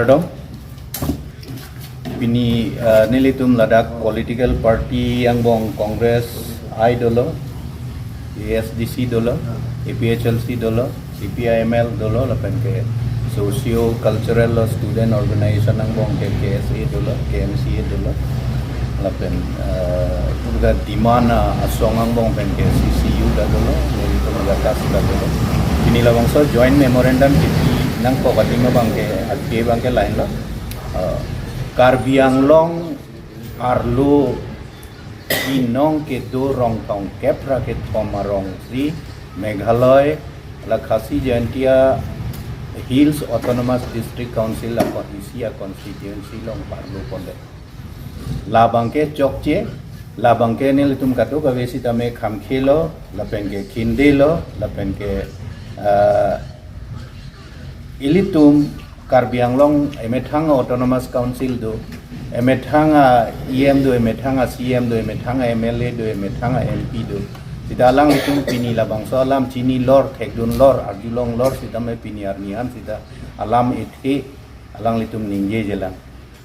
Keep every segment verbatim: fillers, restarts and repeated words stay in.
Kardom. Pini uh, nelitum ladak political party angbong Congress I dolo, A S D C dolo, A P H L C dolo, C P I M L dolo, lapen ke socio cultural lo student organization angbong ke K S A dolo, K M C A dolo, lapen uh, uga demand uh, asong angbong pen ke C C U da dolo, nelitum uga kas da dolo. Pini labangso joint memorandum kipi nangkok adim abang ke ake abang ke lahenlo. Uh, Karbi Anglong arlo inong kedo rong tongkep ra kethom arong si Meghalaya la Khasi Jaintia Hills Autonomous District Council la Khasi a constituency along parlo pondet. Labang ke chokche, labang ke nelitum kadokave sitame khamkhelo, lapen ke khindelo, lapen ke uh, ilitum Karbi Anglong emethang Autonomous Council do, emethang a E M do, emethang a C M do, emethang a M L A do, emethang a M P do. Sita alanglitum pini labangso alam chinilor, thekdunlor, arjulonglor sitame pini arni an sita alam ethe alanglitum ningjejelang.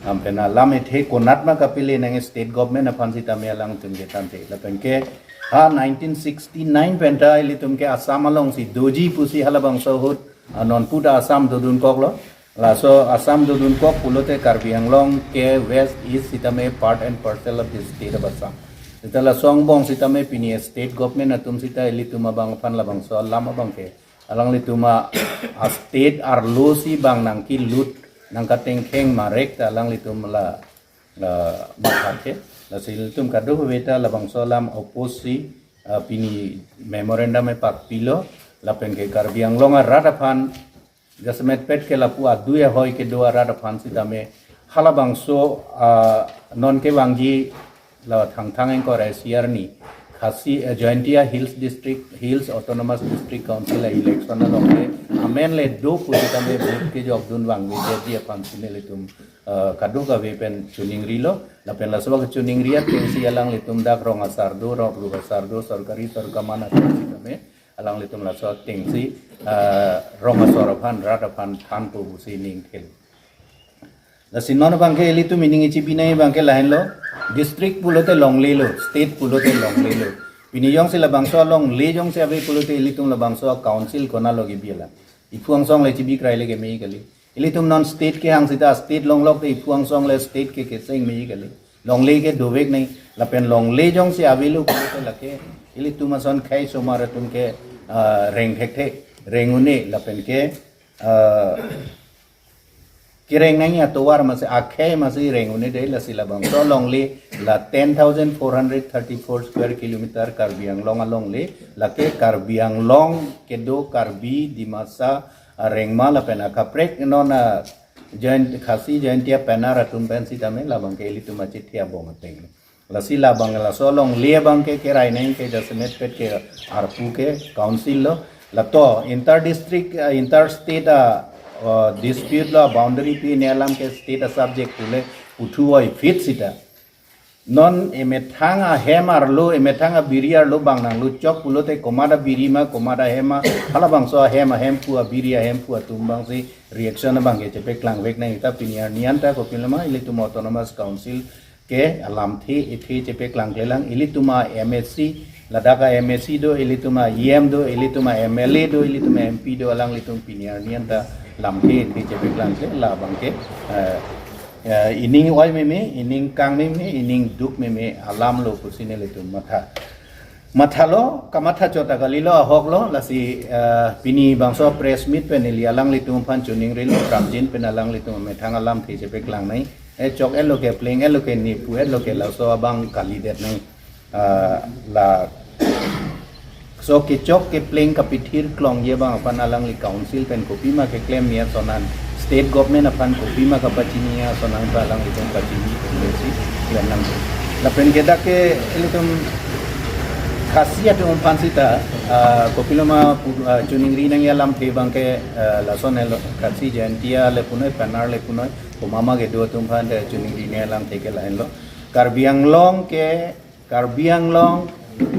Lapen alam ethe konat ma kapile nang state government aphan sitame alanglitum kethan the. Lapen ke ha nineteen sixty-nine penta ilitum ke Assam along si doji pusi halabangso ahut anon puta Assam dodunkoklo. Laso Assam dodunkok pulote Karbi Anglong ke West East sitame part and parcel of the state of Assam. Sita laso angbong sitame pini state government atum sita ilitum abang aphan labangso alam abang ke alanglitum a state arlo si bang nangkilut nangkatengkheng marek ta alanglitum la la matha ke. Lasi ilitum kadokave ta labangso alam oppose si uh, pini memorandum epak pilo, lapen ke Karbi Anglong arat aphan jasemet pet ke lapu adui ahoi kedo arat aphan sitame halabangso uh, non kevangji la Thangthang ingkoi ra isi arni Khasi uh, Jaintia Hills District, Hills Autonomous District Council a election along ke amen le do pu sitame vote kejokdun vangveji aphan si nelitum uh, kadokave pen chuningrilo, lapen laso kechuningri ateng si alanglitum dak rong asar do, rong ru asar do, sorkari sorkaman ateng sitame alanglitum laso ateng si uh, rong asor aphan rat aphan thanpo pusi ningthel. Lasi non abang ke ilitum ining ichibi nai abang ke lahenlo, district pulote longlelo, state pulote longlelo. Pini jongsi labangso longle jongsi ave pulote ilitum labangso council konatlo kebi alam. Iphu angsong le chibi krai le keme kali. Ilitum non state kehang sita state longlok te iphu angsong le state ke keseng me kali. Longle ke dovek nai, lapen longle jongsi avelo pulote lake ilitum ason khei somar atum ke uh, reng thekthe, reng un-e, lapen ke uh, kereng nangji atovar masi akhei masi reng un-e de. Lasi labangso alongle la ten thousand four hundred thirty-four square kilometer Karbi Anglong alongle, lake Karbi Anglong kedo Karbi, Dimasa, a, Rengma lapen akaprek non a Jain-, Khasi Jaintia Penar atum pen sitame labang ke ilitum achithe abong ateng. Lasi labang laso alongle abang ke kerai nang ke jasemet pet ke arpu ke council lo. Lato inter district, uh, inter state a uh, dispute lo, boundary pi ne alam ke state a subject pule puthu oi fit sita. Non emethang ahem arlo, emethang abiri arlo bang nangluchok pulote komat abiri ma, komat ahem ma, halabangso ahem, ahemphu, abiri ahemphu atum abang si reaction abang ke chepaklangvek nang. Ita pini arni an ta kopiloma ilitum Autonomous Council ke alamthe ethe chepaklangklelang, ilitum a M A C, ladak a M A C do, ilitum a E M do, ilitum a M L A do, ilitum a M P do, alanglitum pini arni an ta lamthe ethe chepaklang ke labang ke eh, eh, ining oi meme, ining kang meme, ining duk meme alam lo pusi nelitum matha. Mathalo, kamatha chot a kalilo, ahok lo, lasi eh, pini bangso press meet pen neli alanglitum aphan chuningrilo, prapjin pen alanglitum methang alamthe chepaklang nai. Eh, chok-et lo ke, pleng-et lo ke, ne pu-et lo ke, laso abang kalidet nai. Ah, laso kechok kepleng kapithir klongji abang aphan alangli council pen kopima keklem ya sonan, state government aphan kopima kapachini ya sonan ta alanglitum pachini pesi klem nang. Lapen ke dak ke ilitum Khasi atum aphan sita, ah, kopiloma pu-, ah, chuningri nangji alamthe abang ke, ah, lason helo, Khasi Jaintia le punoi, Penar le punoi, komat ma kedo atum aphan ta chuningri nangji alamthe ke lahenlo. Karbi Anglong ke, Karbi Anglong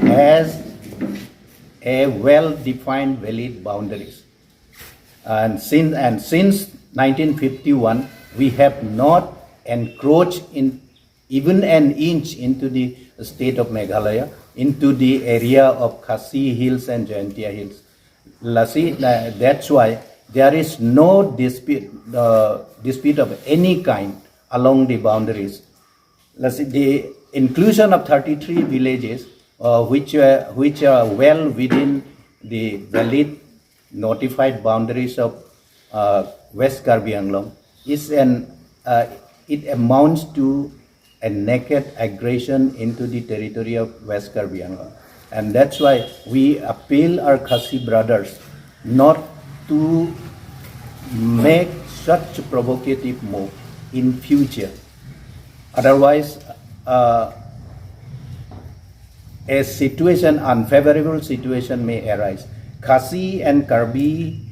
has a well-defined valid boundaries. And since, and since nineteen fifty-one, We have not encroached in even an inch into the state of Meghalaya, into the area of Khasi Hills and Jaintia Hills. Lasi, uh, that's why there is no dispute, uh, dispute of any kind along the boundaries. Lasi, the inclusion of thirty-three villages, uh, which, uh, which are well within the valid notified boundaries of, uh, West Karbi Anglong is an, uh, it amounts to a naked aggression into the territory of West Karbi Anglong. And that's why we appeal our Khasi brothers not to make such provocative move in future. Otherwise, uh, a situation, unfavorable situation may arise. Khasi and Karbi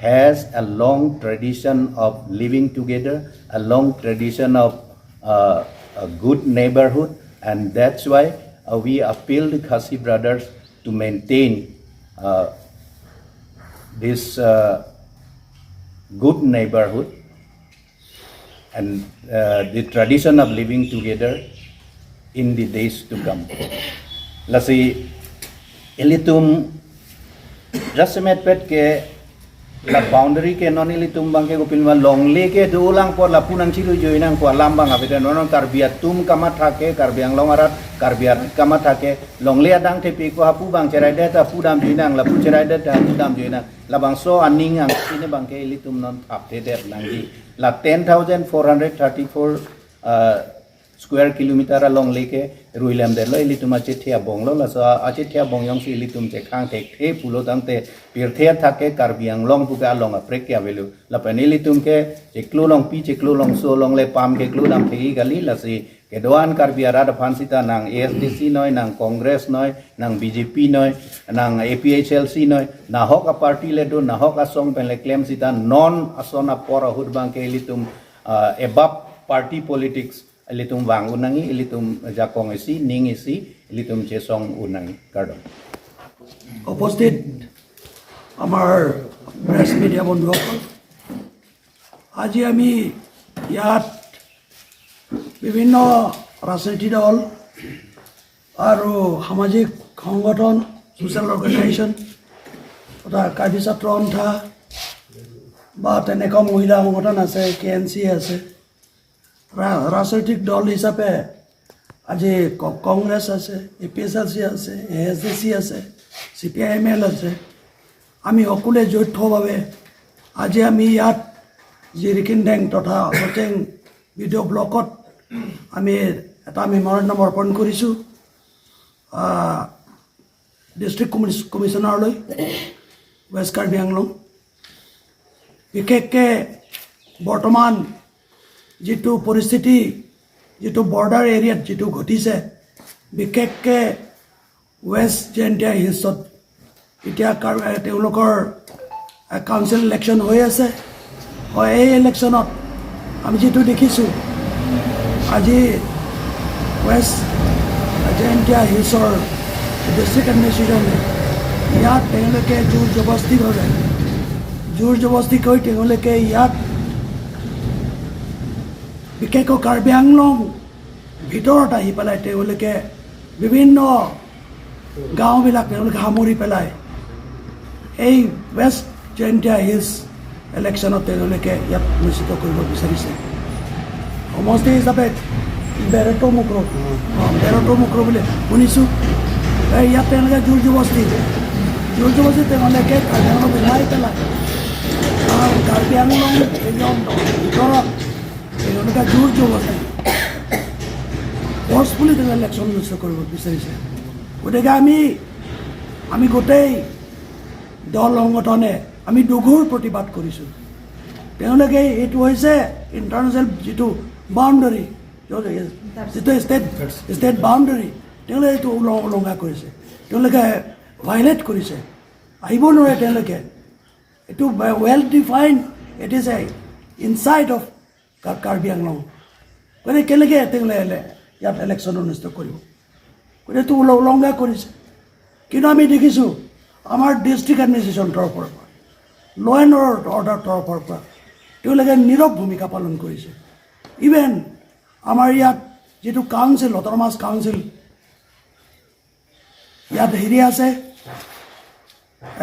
has a long tradition of living together, a long tradition of, uh, a good neighborhood, and that's why, uh, we appeal the Khasi brothers to maintain, uh, this, uh, good neighborhood and, uh, the tradition of living together in the days to come. Lasi ilitum jasemet pet ke la boundary ke non ilitum abang ke kopima longle ke dolang apot lapu nangchiru joi nang ko alam abang apeta non Karbi atum kamatha ke, Karbi Anglong arat Karbi arat kamatha ke longle adang thepi ko hapu abang cheraidet hapu damjoi nang, lapu cheraidet hapu damjoi nang. Labangso aning angthin abang ke ilitum non thapthedet nangji. La ten thousand four hundred thirty-four, uh, square kilometer alongle ke ruilemdetlo, ilitum achethe abonglo, laso achethe abong jongsi ilitum chekhang thekthe pulo tangte pirthe athak ke Karbi Anglong pu ke along aprek ke avelo. Lapen ilitum ke chiklo longpi, chiklo longso alongle pam keklo dam thegi kali. Lasi kedo-an Karbi arat aphan sita nang A S D C noi, nang Congress noi, nang B J P noi, nang A P H L C noi, nahok a-party le do, nahok asong pen le klem sita non ason apor ahut abang ke ilitum, uh, above party politics ilitum vang un nangji, ilitum jakong isi, ning isi, ilitum chesong un nangji. Kardom. উপস্থিত আমাৰ press media বন্ধুসকল, আজি আমি ইয়াত বিভিন্ন ৰাজনৈতিক দল আৰু সামাজিক সংগঠন, ছ'চিয়েল অৰ্গেনাইজেশ্যন তথা কাৰ্বি ছাত্ৰ সন্থা বা তেনেকুৱা মহিলা সংগঠন আছে, কে এন চি আছে, ৰা- ৰাজনৈতিক দল হিচাপে আজি ক- কংগ্ৰেছ আছে, এ পি এইচ এল চি আছে, এ এছ ডি চি আছে, C P I M L আছে, আমি সকলোৱে যৌথভাৱে আজি আমি ইয়াত জিৰিকিনডেং তথা অচেং বি ডি অ' ব্লকত আমি এটা মেমৰেণ্ডাম অৰ্পণ কৰিছোঁ। আহ, ডিষ্ট্ৰিক্ট কমিছ- কমিছনাৰলৈ, ৱেষ্ট কাৰ্বি আংলং, বিশেষকৈ বৰ্তমান যিটো পৰিস্থিতি, যিটো বৰ্ডাৰ এৰিয়াত যিটো ঘটিছে, বিশেষকৈ ৱেষ্ট জয়ন্তীয়া হিলছত এতিয়া কাৰ- তেওঁলোকৰ কাউন্সিল ইলেকশ্যন হৈ আছে। হয়, এই ইলেকশ্যনত আমি যিটো দেখিছোঁ, আজি ৱেষ্ট জয়ন্তীয়া হিলছৰ ডিষ্ট্ৰিক্ট এডমিনিষ্ট্ৰেশ্যনে ইয়াত তেওঁলোকে জোৰ জবস্তিভাৱে, জোৰ জবস্তি কৰি তেওঁলোকে ইয়াত বিশেষকৈ কাৰ্বি আংলং ভিতৰত আহি পেলাই তেওঁলোকে বিভিন্ন গাঁওবিলাক তেওঁলোকে সামৰি পেলাই এই ৱেষ্ট জয়ন্তীয়া হিলছ ইলেকশ্যনত তেওঁলোকে ইয়াত অনুষ্ঠিত কৰিব বিচাৰিছে। সমষ্টি হিচাপে বেৰটো মুকৰৌ, অ, বেৰটো মুকৰৌ বুলি শুনিছোঁ। এই ইয়াত তেওঁলোকে জোৰ জবস্তি, জোৰ জবস্তি তেওঁলোকে কাৰ্বি আংলং সোমাই পেলাই, কাৰণ কাৰ্বি আংলং এৰিয়াৰ ভিতৰত তেওঁলোকে জোৰ জবস্তি ফৰ্চফুলি তেওঁলোকে ইলেকশ্যন অনুষ্ঠিত কৰিব বিচাৰিছে। গতিকে আমি, আমি গোটেই দল সংগঠনে আমি দুঘোৰ প্ৰতিবাদ কৰিছোঁ। তেওঁলোকে, এইটো হৈছে ইণ্টাৰনেশ্যনেল যিটো বাউণ্ডেৰী, যিটো ষ্টেট, ষ্টেট বাউণ্ডেৰী, তেওঁলোকে এইটো উল- উলংঘা কৰিছে, তেওঁলোকে ভায়লেট কৰিছে। আহিব নোৱাৰে তেওঁলোকে। এইটো well defined, it is a insight of Karbi Anglong. গতিকে কেনেকৈ তেওঁলোকে ইয়াত ইলেকশ্যন অনুষ্ঠিত কৰিব? গতিকে এইটো উল- উলংঘা কৰিছে। কিন্তু আমি দেখিছোঁ আমাৰ ডিষ্ট্ৰিক্ট এডমিনিষ্ট্ৰেশ্যন তৰফৰ পৰা, ল' এণ্ড অৰ্ডাৰ তৰফৰ পৰা তেওঁলোকে নীৰৱ ভূমিকা পালন কৰিছে। ইভেন আমাৰ ইয়াত যিটো কাউন্সিল, অট'নমাছ কাউন্সিল, ইয়াত হেৰি আছে,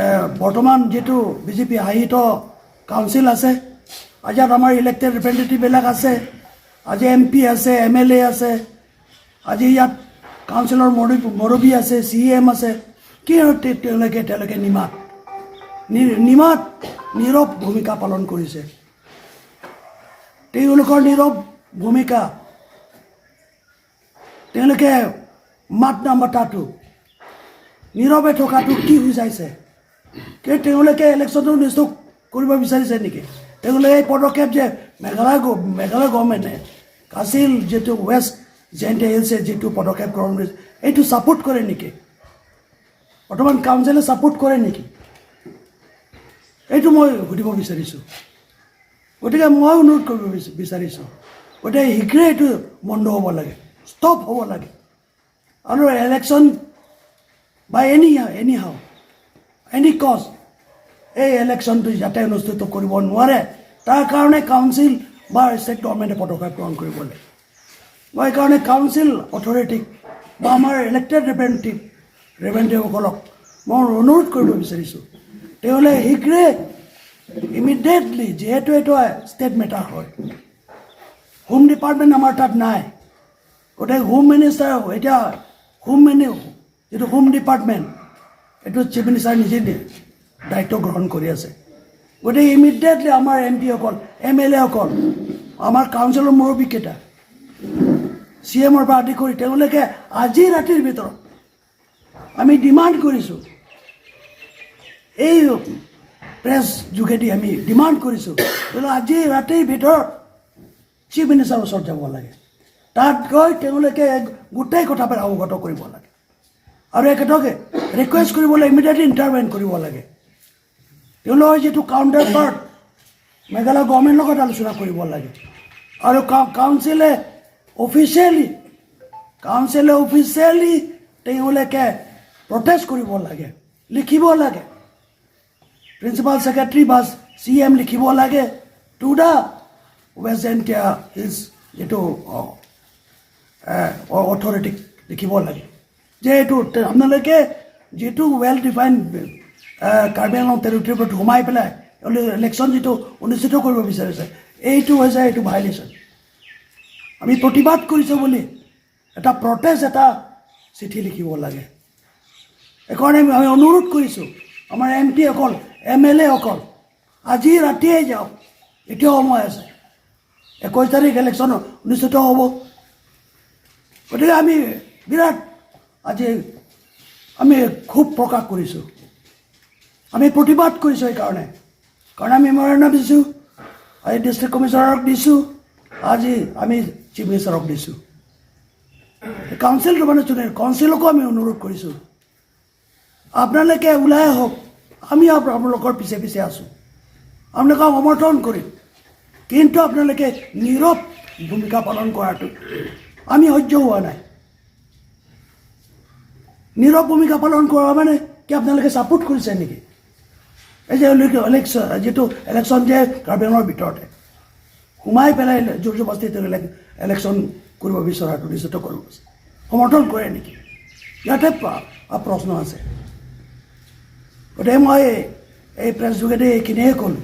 এ, বৰ্তমান যিটো বিজেপি শাসিত কাউন্সিল আছে, আজি ইয়াত আমাৰ ইলেক্টেড ৰিপ্ৰেজেণ্টেটিভবিলাক আছে, আজি এম পি আছে, এম এল এ আছে, আজি ইয়াত কাউন্সিলৰ মুৰব্বী, মুৰব্বী আছে, চি ই এম আছে। কিয় তে-, তেওঁলোকে, তেওঁলোকে নিমাত, নি-, নিমাত নীৰৱ ভূমিকা পালন কৰিছে? তেওঁলোকৰ নীৰৱ ভূমিকা, তেওঁলোকে মাত নামাতাটো, নীৰৱে থকাটো কি বুজাইছে? কি তেওঁলোকে ইলেকশ্যনটো অনুষ্ঠিত কৰিব বিচাৰিছে নেকি? তেওঁলোকে এই পদক্ষেপ যে মেঘালয় গ-, মেঘালয় গভৰ্ণমেণ্টে কাচিল যিটো ৱেষ্ট জয়ন্ত হিলছে যিটো পদক্ষেপ গ্ৰহণ কৰিছে, এইটো ছাপোৰ্ট কৰে নেকি? বৰ্তমান কাউন্সিলে ছাপোৰ্ট কৰে নেকি? এইটো মই সুধিব বিচাৰিছোঁ। গতিকে মই অনুৰোধ কৰিব বিচ-, বিচাৰিছোঁ, গতিকে শীঘ্ৰে এইটো বন্ধ হ'ব লাগে, ষ্টপ হ'ব লাগে। আৰু election by any, anyhow, any cause, এই ইলেকশ্যনটো যাতে অনুষ্ঠিত কৰিব নোৱাৰে, তাৰ কাৰণে কাউন্সিল বা ষ্টেট গভৰ্ণমেণ্টে পদক্ষেপ গ্ৰহণ কৰিব লাগে। মই সেইকাৰণে কাউন্সিল অথৰিটিক বা আমাৰ ইলেক্টেড ৰিপ্ৰেজেণ্টেটিভ, ৰিপ্ৰেজেণ্টেটিভসকলক মই অনুৰোধ কৰিব বিচাৰিছোঁ, তেওঁলোকে শীঘ্ৰে, ইমিডিয়েটলি, যিহেতু এইটো ষ্টেট মেটাৰ হয়, হোম ডিপাৰ্টমেণ্ট আমাৰ তাত নাই, গতিকে হোম মিনিষ্টাৰ, এতিয়া হোম মিনি-, যিটো হোম ডিপাৰ্টমেণ্ট, এইটো চিফ মিনিষ্টাৰ নিজে নি-, দায়িত্ব গ্ৰহণ কৰি আছে। গতিকে ইমিডিয়েটলি আমাৰ এম পিসকল, এম এল এসকল, আমাৰ কাউন্সিলৰ মুৰব্বীকেইটা, চি ই এমৰ পৰা আদি কৰি তেওঁলোকে আজি ৰাতিৰ ভিতৰত আমি ডিমাণ্ড কৰিছোঁ, এই প্ৰেছ যোগেদি আমি ডিমাণ্ড কৰিছোঁ, তেওঁলোকে আজি ৰাতিৰ ভিতৰত চিফ মিনিষ্টাৰৰ ওচৰত যাব লাগে। তাত গৈ তেওঁলোকে গোটেই কথাবিলাক অৱগত কৰিব লাগে। আৰু এখেতকে ৰিকুৱেষ্ট কৰিব লাগে, ইমিডিয়েটলি ইণ্টাৰভেন কৰিব লাগে। তেওঁলোকৰ যিটো কাউণ্টাৰ পাৰ্ট মেঘালয় গভৰ্ণমেণ্টৰ লগত আলোচনা কৰিব লাগে। আৰু কাউ-, কাউন্সিলে অফিচিয়েলি, কাউন্সিলে অফিচিয়েলি তেওঁলোকে প্ৰটেষ্ট কৰিব লাগে, লিখিব লাগে। প্ৰিন্সিপাল ছেক্ৰেটাৰী বা চি ই এম লিখিব লাগে টু দ্য ৱেষ্ট জয়ন্তীয়া হিলছ যিটো, অ, এ, অ-, অথৰিটিক লিখিব লাগে যে এইটো তে-, আপোনালোকে যিটো ৱেল ডিফাইণ্ড, এ, কাৰ্বি আংলং টেৰিটৰীৰ ওপৰত সোমাই পেলাই ইলেকশ্যন যিটো অনুষ্ঠিত কৰিব বিচাৰিছে, এইটো হৈছে এইটো ভায়লেশ্যন। আমি প্ৰতিবাদ কৰিছোঁ বুলি এটা প্ৰটেষ্ট এটা চিঠি লিখিব লাগে। সেইকাৰণে আমি, আমি অনুৰোধ কৰিছোঁ আমাৰ এম পিসকল, এম এল এসকল, আজি ৰাতিয়ে যাওক, এতিয়াও সময় আছে। একৈছ তাৰিখ ইলেকশ্যন অনুষ্ঠিত হ'ব। গতিকে আমি বিৰাট আজি আমি ক্ষোভ প্ৰকাশ কৰিছোঁ, আমি প্ৰতিবাদ কৰিছোঁ সেইকাৰণে। কাৰণ আমি মেমৰেণ্ডাম দিছোঁ, আজি ডিষ্ট্ৰিক্ট কমিছনাৰক দিছোঁ, আজি আমি চিফ মিনিষ্টাৰক দিছোঁ। কাউন্সিলটো মানে চুনে, কাউন্সিলকো আমি অনুৰোধ কৰিছোঁ, আপোনালোকে ওলাই আহক, আমি আপ-, আপোনালোকৰ পিছে পিছে আছোঁ, আপোনালোকক সমৰ্থন কৰিম। কিন্তু আপোনালোকে নীৰৱ ভূমিকা পালন কৰাটো আমি সহ্য হোৱা নাই। নীৰৱ ভূমিকা পালন কৰা মানে কি আপোনালোকে ছাপোৰ্ট কৰিছে নেকি? এই যে ইলেক-, ইলেকশ্যন, যিটো ইলেকশ্যন যে কাৰ্বি আংলঙৰ ভিতৰতে সোমাই পেলাই জোৰ জবৰদস্তি তেওঁ ইলেক-, ইলেকশ্যন কৰিব বিচৰাটো, অনুষ্ঠিত কৰিব সমৰ্থন কৰে নেকি? ইয়াতে প্ৰ-, আ, প্ৰশ্ন আছে। গতিকে মই এই প্ৰেছ যোগেদি এইখিনিয়ে ক'লোঁ।